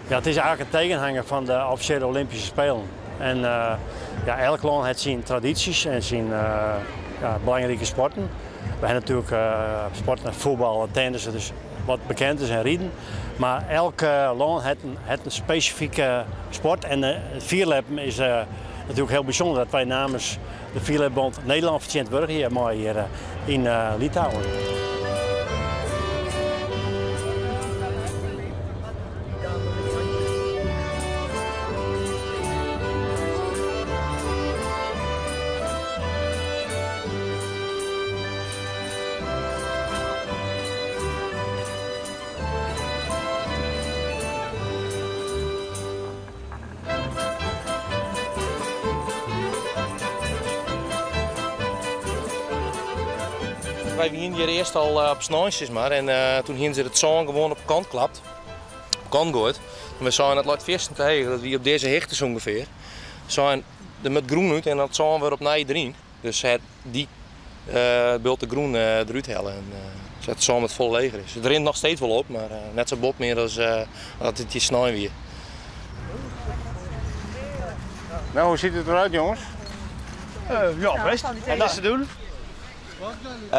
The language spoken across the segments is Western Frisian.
Ja, it is eigentlik in tegenhanger fan de offisjele Olympyske Spelen. En ja, elk lân hat syn tradysjes en syn ja, belangrike sporten. We ha natuerlik sporten as fuotbal en tennis, dus wat bekend is en riden. Mar elk lân hat in spesifike sport en it fierljeppen is natuerlik hiel bysûnder dat wy namens de Fierljepbond Nederlân fertsjintwurdigje mei hjir yn Litouwen. Wy wienen hjir earst al op snein sis mar en toen hienen se it sân gewoan op kant klapt, op kant goaid. En we seinen dat leit fierstente heech, dat wie op dizze hichte sa ûngefear. Seinen der moat grûn út en dat sân wer opnij deryn. Dus se hat dy bulte grûn derút helle en se hat it sân wat folle leger is. It rint noch steeds wol op, mar net sa bot mear as dat it hjir snein wie. Nou, hoe ziet het eruit, jongens? Ja, best. En dat te doen?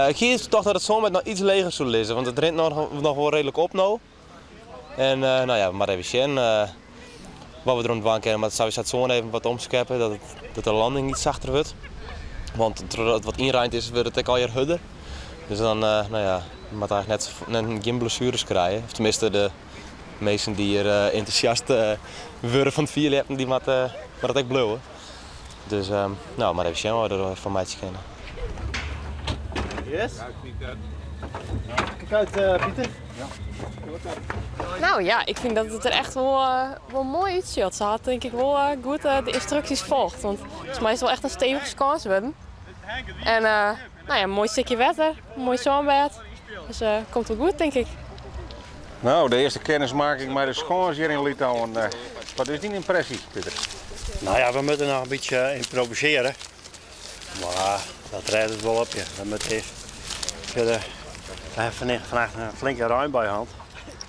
Ik hie tocht dat it sân noch iets leger soe lizze, want it rint noch wol reedlik op no. En no ja, we moatte even sjen wat we deroan dwaan kinne. We moatte sawiesa it sân even wat omskeppe, dat de landing iets sachter wurdt. Want trochdat it wat ynreind is, wurdt it ek allegear hurder. Dus dan, no ja, we moatte eigentlik net gjin blessueres krije. Of teminsten de minsken dy't hjir entûsjast wurde fan it fierljeppen, dy moatte dat ek bliuwe. Dus no, mar even sjen wat we derfan meitsje kinne. Yes. Kijk uit, Pieter. Nou ja, ik fyn dat it der echt wol, wol moai útsjocht. Se hat tink ik wol goed de ynstruksjes folge. Want folgens my is it wol echt in stevige skâns wurden. En nou ja, moai stikje wetter, moai sânbêd. Dus komt wol goed, tink ik. Nou, de earste kennismakking mei de skâns hjir yn Litouwen. Wat is dyn ympresje, Pieter? Nou ja, we moatte noch in bytsje ymprovisearje. Mar dat rêdt it wol op. Ja. We moatte earst fierder. We hawwe fannacht in flinke reinbui hân.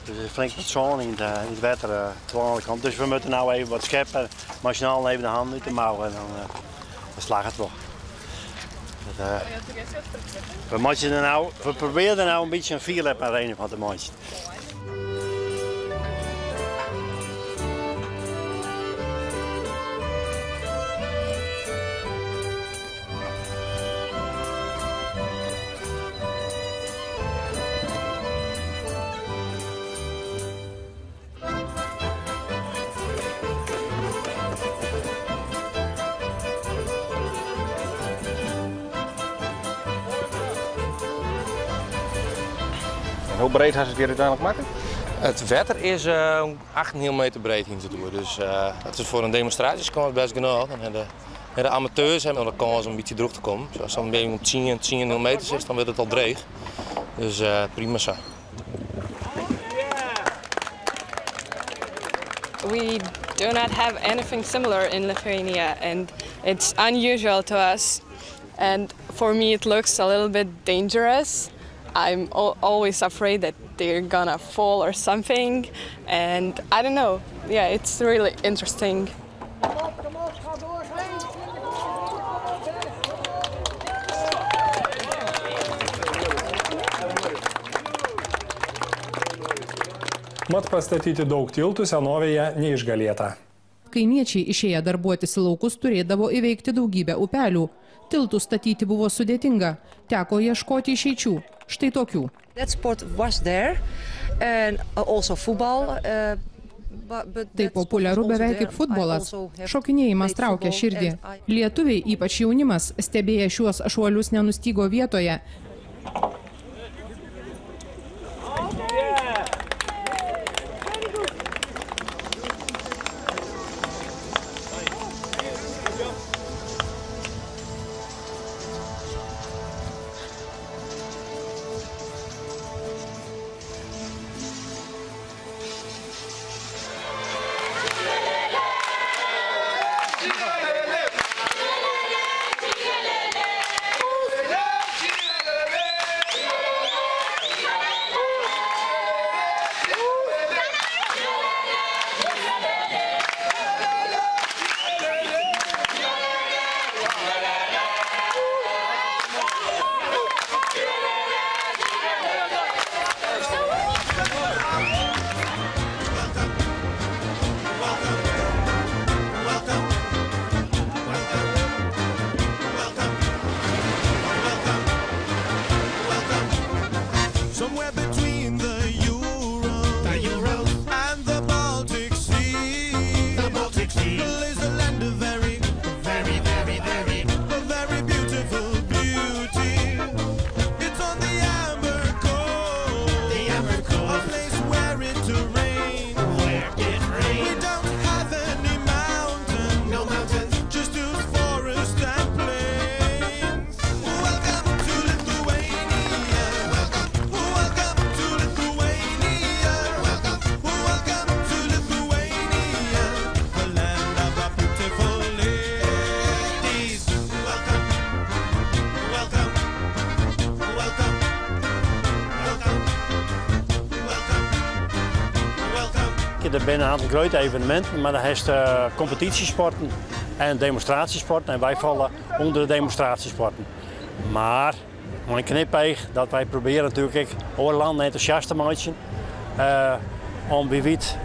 Dus der is flink wat sân yn it wetter telâne kommen. Dus we moatte no even wat skeppe. Mei syn allen even de hannen út de mouwen en dan slagget it wol. Dat, we meitsje der no, we probearje der no in bytsje in fierljeparena fan te meitsjen. En hoe breed ha se it hjir úteinlik makke? It wetter is 8,5 meter breed yn it oer, dus dat is foar in demonstraasjeskâns bêst genôch. Dan ha de amateurs hawwe noch de kâns om in bytsje droech te kommen. Dus as dan om 10, 10,5 meter is, dan wurdt it al dreech. Dus prima sa. We do not have anything similar in Lithuania and it's unusual to us. And for me it looks a little bit dangerous. I'm always afraid that they're gonna fall or something. And I don't know. Yeah, it's really interesting. Kom op, kom op, ga door. Mat pastatyti daug tiltų senovėje neišgalėta. Kaimiečiai išėję darbuotis į laukus turėdavo įveikti daugybę upelių. Tiltų statyti buvo sudėtinga. Teko ieškoti išeičių. Štai tokių. That sport was there and also football. Tai populiaru beveik kaip futbolas. Šokinėjimas traukia širdį. Lietuviai, ypač jaunimas, stebėję šiuos šuolius nenustygo vietoje. Der binne in oantal grutte eveneminten, mar dan hast kompetysjesporten en demonstraasjesporten en wy falle ûnder de demonstraasjesporten. Mar mei in knipeach dat wy probearje natuerlik ek oare lannen entûsjast te meitsjen om wie wyt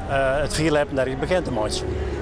it fierljeppen dêr ek bekend te meitsjen.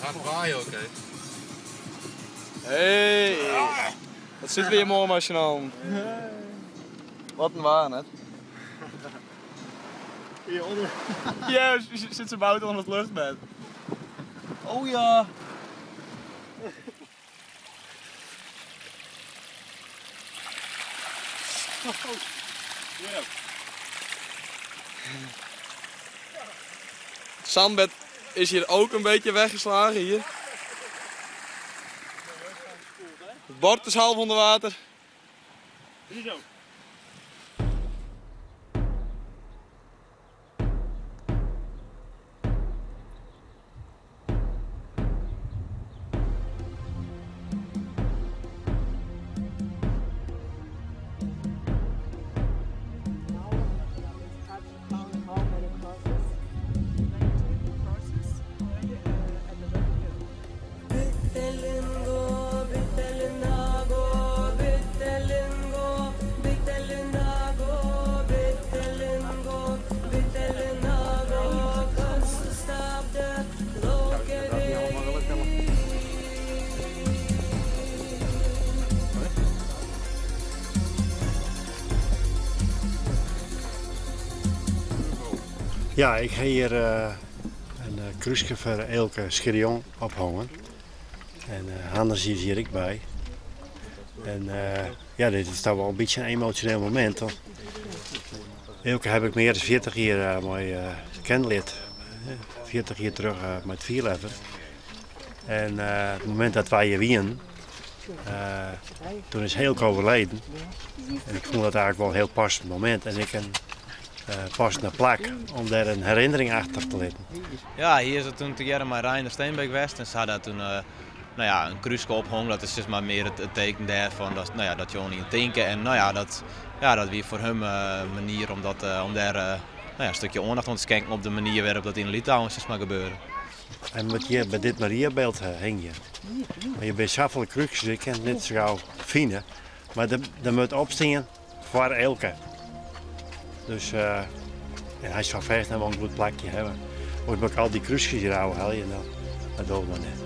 Hard waaien ook, hè. Hey, dat sit weer moai mei syn allen. Wat in waar net. Ja, sit zijn bout onder het luchtbed. Oh ja. Het zandbed is hier ook een beetje weggeslagen hier. Het bord is half onder water. Ja, ik ha hjir in krúske foar Eelke Scherjon ophongen. En Hannes is hjir ek by. En ja, dit is toch wol in bytsje in emosjoneel momint. Want Eelke ha ik mear as 40 jier mei kennen leard. 40 jier terug mei it fierljeppen. En it momint dat wy hjir wienen, toen is Eelke overleden. En ik fûn dat eigentlik wol in hiel passend momint en ek in passende plak om dêr in herinnering achter te litten. Ja, hy is der toen tegearre mei Reiner Steenbeek west en se ha daar toen nou ja, in krúske ophongen. Dat is sis mar mear it teken dêrfan dat, nou ja, dat je oan ien tinke. En nou ja, dat, ja, dat wie foar him in manier om, dat, om dêr nou ja, in stikje oandacht oan te skinken op de manier wêrop dat yn Litouwen sis mar gebeurde. En moat hjir by dit Mariabyld hingje. Mar hjir binne safolle krúskes, ik kin it net sa gau fine. Mar der moat opstean foar Eelke. Dus en hy sil fêst noch wol in goed plakje hawwe. Oars moat ik al dy krúskes hjir ôfhelje, no, dat dogge we mar net.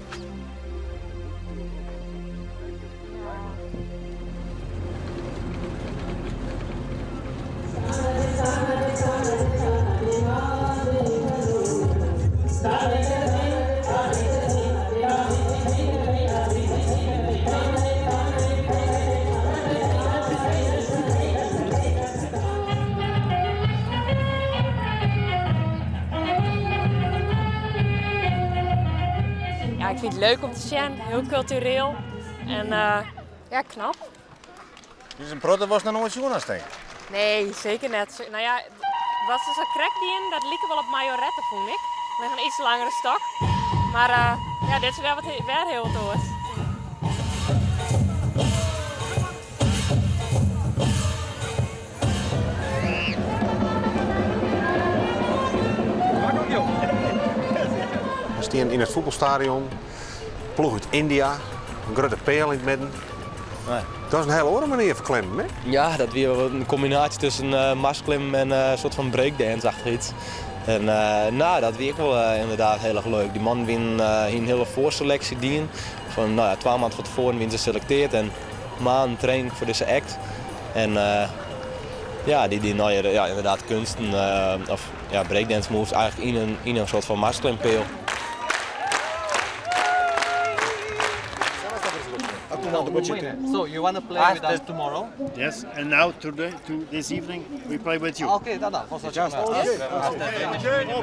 Ja, ik fyn it leuk om te sjen, hiel kultureel en ja, knap. Dus in protte watst noch noait sjoen hast, tink? Nee, seker net. No ja, wat se sa krekt dienen, dat like wol op majorette, fûn ik. Mei in iets langere stok. Mar ja, dit is wer wat, wer hiel wat oars. Stien yn it fuotbalstadion, ploech út India, in grutte peal yn it midden. Dat is in hiele oare manier fan klimmen, hè? Ja, dat wie wol in kombinaasje tusken uh, marstklimmen en in soart fan breakdance-achtich iets. En nou, dat wie ek wol ynderdaad hiel erch leuk. Dy mannen wienen yn in hiele foarseleksje dien. Fan, nou ja, twa maand fan tefoaren wienen se selektearre en maanden training foar dizze act. En ja, dy dienen allegear ja, ynderdaad keunsten of ja, breakdance moves eigentlik yn in soart fan marstklimpeal. So you want to play with us tomorrow? Yes, and now today, to this evening, we play with you. Okay, da, da. Oh,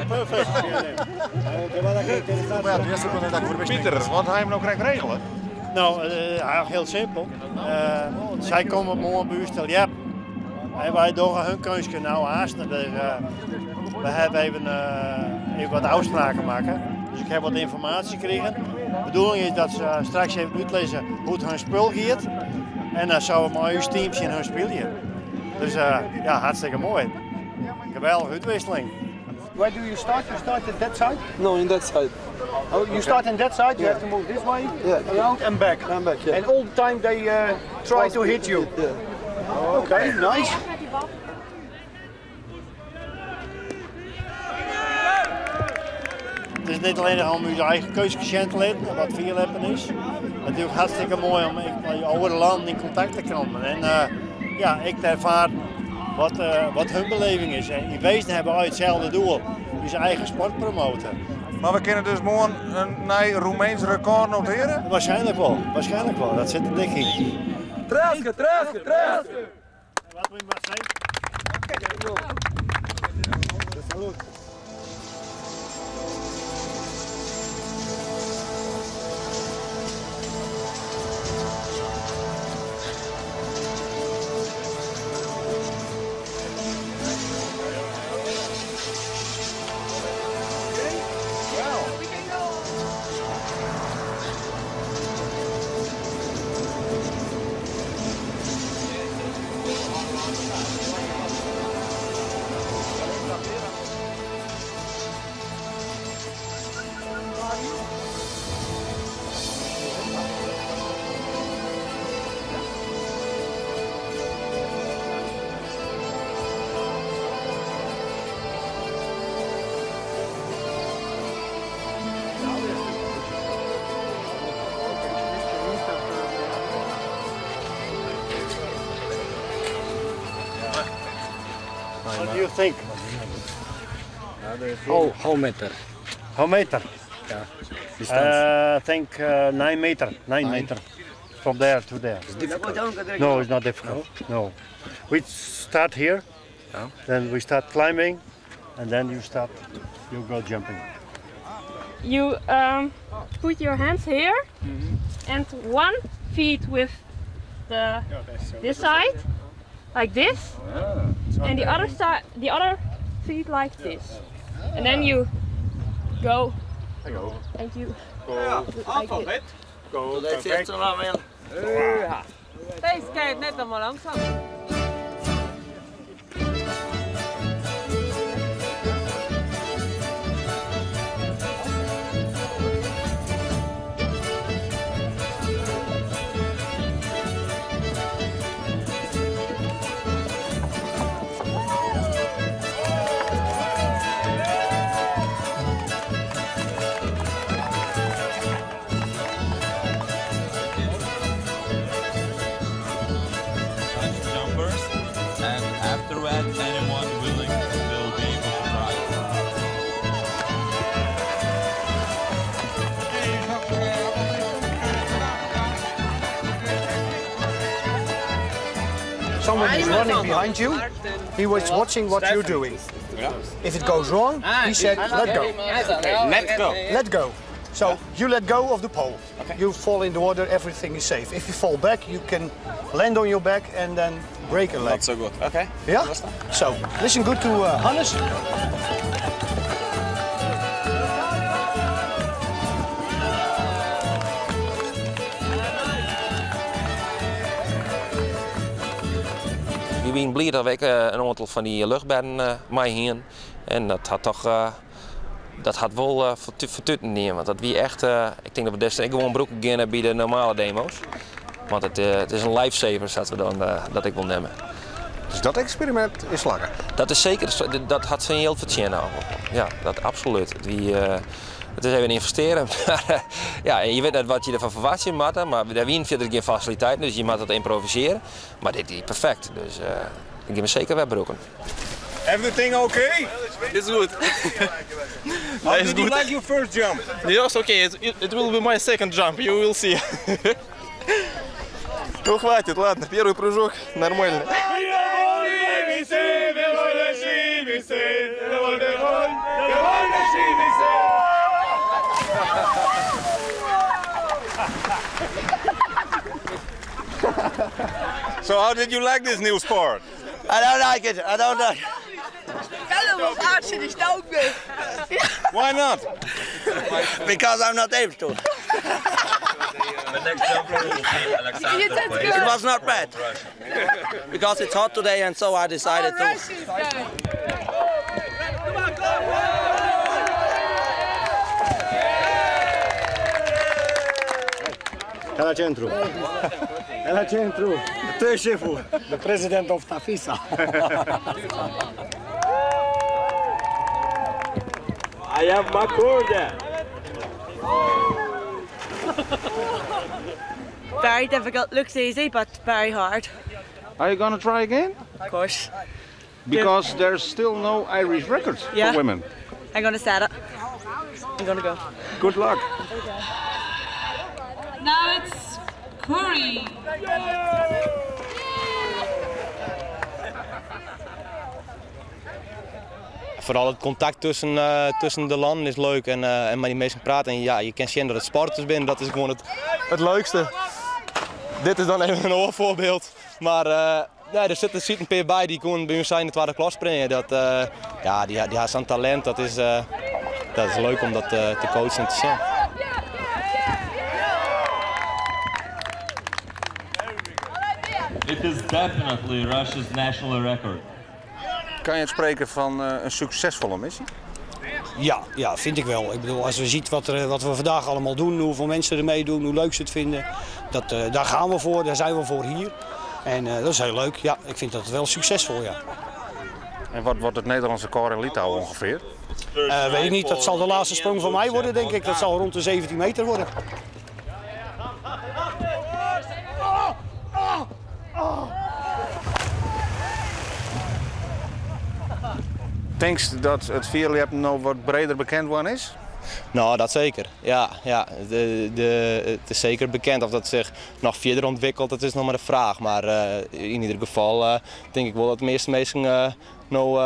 perfect. Pieter, wat ha jim no krekt regele? No, eigentlik hiel simpel. Sy komme moarn by ús te ljeppen. En wy dogge hun keunstke no aanst. We hawwe even wat ôfspraken makke. Dus ik ha wat ynformaasje krigen. De bedoeling is dat se straks even útlizze hoe't hun spul giet. En dan sille we mei ús team tsjin hun spylje. Dus ja, hartstikke moai. Geweldige útwikseling. Where do you start? You start at that side? No, in that side. Oh, you start in that side, you have to move this way, around and back. And back, yeah. And all the time they try to hit you. Yeah. Okay, nice. It is net allinnich om ús eigen keunstke sjen te litten, wat fierljeppen is. It is ek hartstikke moai om ek mei oare lannen yn kontakt te kommen. En ja, ek te erfaren wat hun beleving is. En yn wezen hawwe wy itselde doel, ús eigen sport promote. Mar we kinne dus moarn in nij Roemeens rekôr notearje? Waarskynlik wol, waarskynlik wol. Dat sit der dik yn. Treaske, treaske, treaske! Wat moet je maar zeggen? What do you think? How meter? How meter? Yeah. I think 9 meter. 9 meter. From there to there. It's difficult. No, it's not difficult. No. We start here, then we start climbing, and then you go jumping. You put your hands here and one feet with the this side, like this, and the other side, the other feet like this, and then you go and you like this. Go. Deze gaat net allemaal langzaam. Dutch jumpers, and after that anyone willing will be able to try. Someone is running behind you. He was watching what you're doing. If it goes wrong, he said, let go. Let go. Let go. So you let go of the pole. You fall in the water, everything is safe. If you fall back, you can land on your back and then break a leg. Not so good. Okay. Yeah? So listen good to Hannes. Wy wiene bliid dat we ek in oantal fan dy luchtbedden mei hiene. En dat hat toch Dat hat wol fertuten dien, want dat wie echt, ik tink dat we dêr ek gewoan brûke geane by de normale demo's. Want it is in lifesaver, sa't we dan dat ek wol neame. Dus dat eksperimint is slagge? Dat is seker, dat hat syn jild fertsjinne. Ja, dat absolút. It wie, it is even ynvestearjen, mar ja, je witte net wat je derfan ferwachtsje moatte, mar der wiene fierder gjin fasiliteiten, dus je moatte it ymprovisearje. Mar dit wie perfekt, dus dat gean we seker wer brûken. Everything okay? It's good. How did you like your first jump? Yes, okay. It will be my second jump. You will see. Ну хватит, ладно. Первый прыжок нормально. So how did you like this new sport? I don't like it. I don't like it. Why not? Because I'm not able to. It was not bad. Because it's hot today and so I decided to. Ela centru. Ela centru. To je šefu. The president of Tafisa. I have my corda. Very difficult. Looks easy, but very hard. Are you gonna try again? Of course. Because there's still no Irish record Yeah. for women. I'm gonna set it. I'm gonna go. Good luck. Now it's Curry. Vooral het contact tussen, tussen de landen is leuk en, en met die mensen praten. En ja, je kan zien dat het sporters zijn, dat is gewoon het leukste. Dit is dan even een voorbeeld. Maar ja, er zit een paar bij die gewoon bij ons in de tweede klas springen. Dat, ja, die hebben zo'n talent, dat is leuk om dat te coachen en te zien. It is definitely Russia's national record. Kan je het spreken van een succesvolle missie? Ja, ja, vind ik wel. Ik bedoel, als we zien wat we vandaag allemaal doen, hoeveel mensen er meedoen, hoe leuk ze het vinden, daar gaan we voor, daar zijn we voor hier. En dat is heel leuk. Ja, ik vind dat wel succesvol, ja. En wat wordt het Nederlandse record in Litouwen ongeveer? Weet ik niet, dat zal de laatste sprong van mij worden, denk ik. Dat zal rond de 17 meter worden. Denkst dat het fierljeppen nou wat breder bekend worden is? Nou, dat zeker. Ja, ja. Het is zeker bekend. Of dat zich nog verder ontwikkelt, dat is nog maar de vraag. Maar in ieder geval denk ik wel dat de meeste mensen nou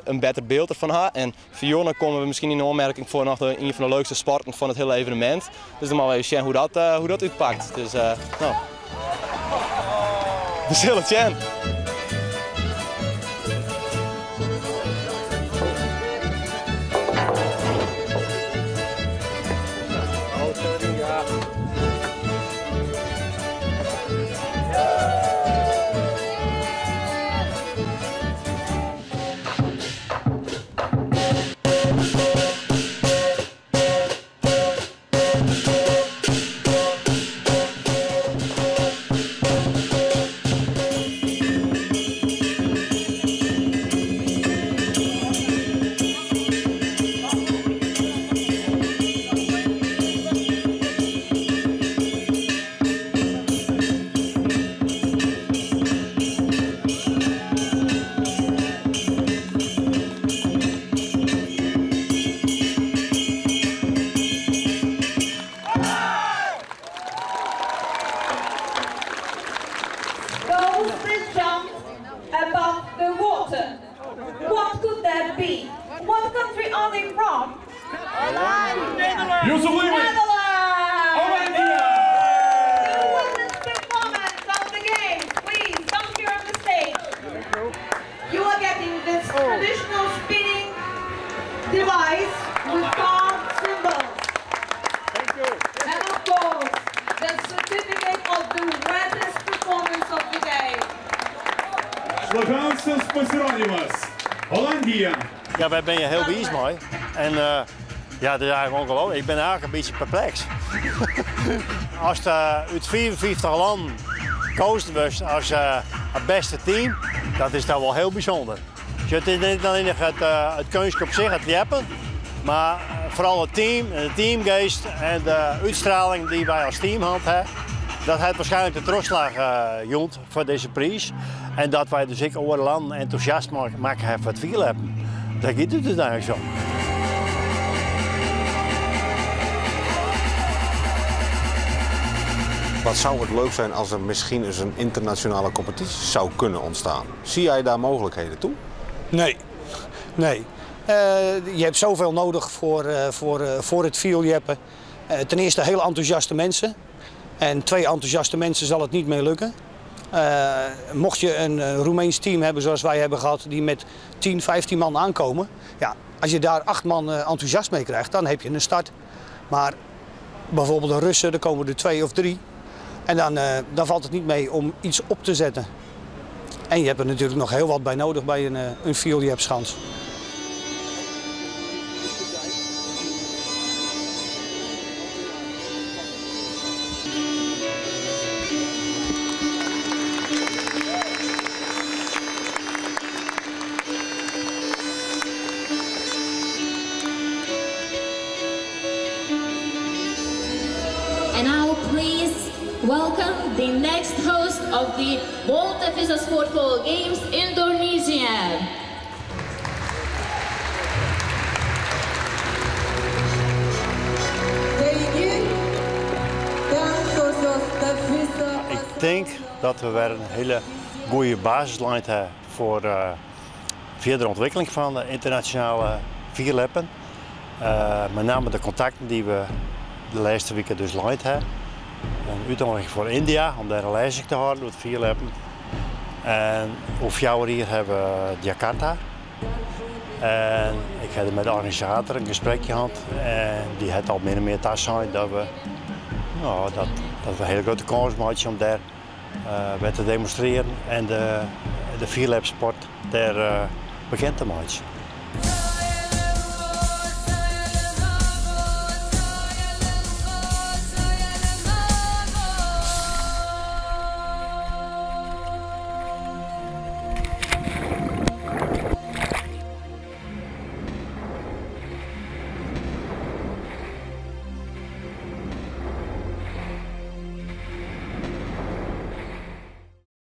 een beter beeld ervan hebben. En Fiona komen we misschien in aanmerking voor nog een van de leukste sporten van het hele evenement. Dus dan maar even zien hoe dat uitpakt. Dus, nou. We zullen het zien. What could that be? What country are they from? Netherlands! The women's performance of the game. Please come here on the stage. You are getting this traditional spinning device with carved symbols. Thank you. And of course, the certificate of the wettest performance of the day. Šlapiausias pasirodymas. Holandija. Ja, wij ben je heel wies mee. En Ja, dat is eigenlijk ongelooflijk. Ik ben eigenlijk een beetje perplex. Als het uit 54 landen kozen was als het beste team, dat is dan wel heel bijzonder. Dus het is niet alleen het kunstje op zich, het ljeppen, maar vooral het team en de teamgeest en de uitstraling die wij als team hadden. Dat heeft waarschijnlijk de terugslag jong voor deze prijs. En dat wij dus ik over landen enthousiast maken hebben voor het fierljeppen. Daar gaat het dus eigenlijk zo. Wat zou het leuk zijn als er misschien eens een internationale competitie zou kunnen ontstaan? Zie jij daar mogelijkheden toe? Nee, nee. Je hebt zoveel nodig voor het fierljeppen. Ten eerste heel enthousiaste mensen. En 2 enthousiaste mensen zal het niet meer lukken. Mocht je een Roemeens team hebben zoals wij hebben gehad, die met 10, 15 man aankomen. Ja, als je daar 8 man enthousiast mee krijgt, dan heb je een start. Maar bijvoorbeeld de Russen, daar komen er 2 of 3. En dan valt het niet mee om iets op te zetten. En je hebt er natuurlijk nog heel wat bij nodig bij een fierljepschans. And now please welcome the next host of the World FISA Sport for All Games, Indonesia. Ik denk dat we weer een hele goede basislijn hebben voor verdere ontwikkeling van de internationale fierljeppen. Met name de contacten die we de laatste weken dus leid hebben. Een uitnodiging voor India om daar een lezing te houden door het fierljeppen. En over jou hier hebben we Jakarta. En ik heb met de organisator een gesprekje gehad en die had al min of meer thuis zijn dat we, nou, dat we een hele grote kans maken om daar weer te demonstreren en de fierljepsport daar bekend te maken.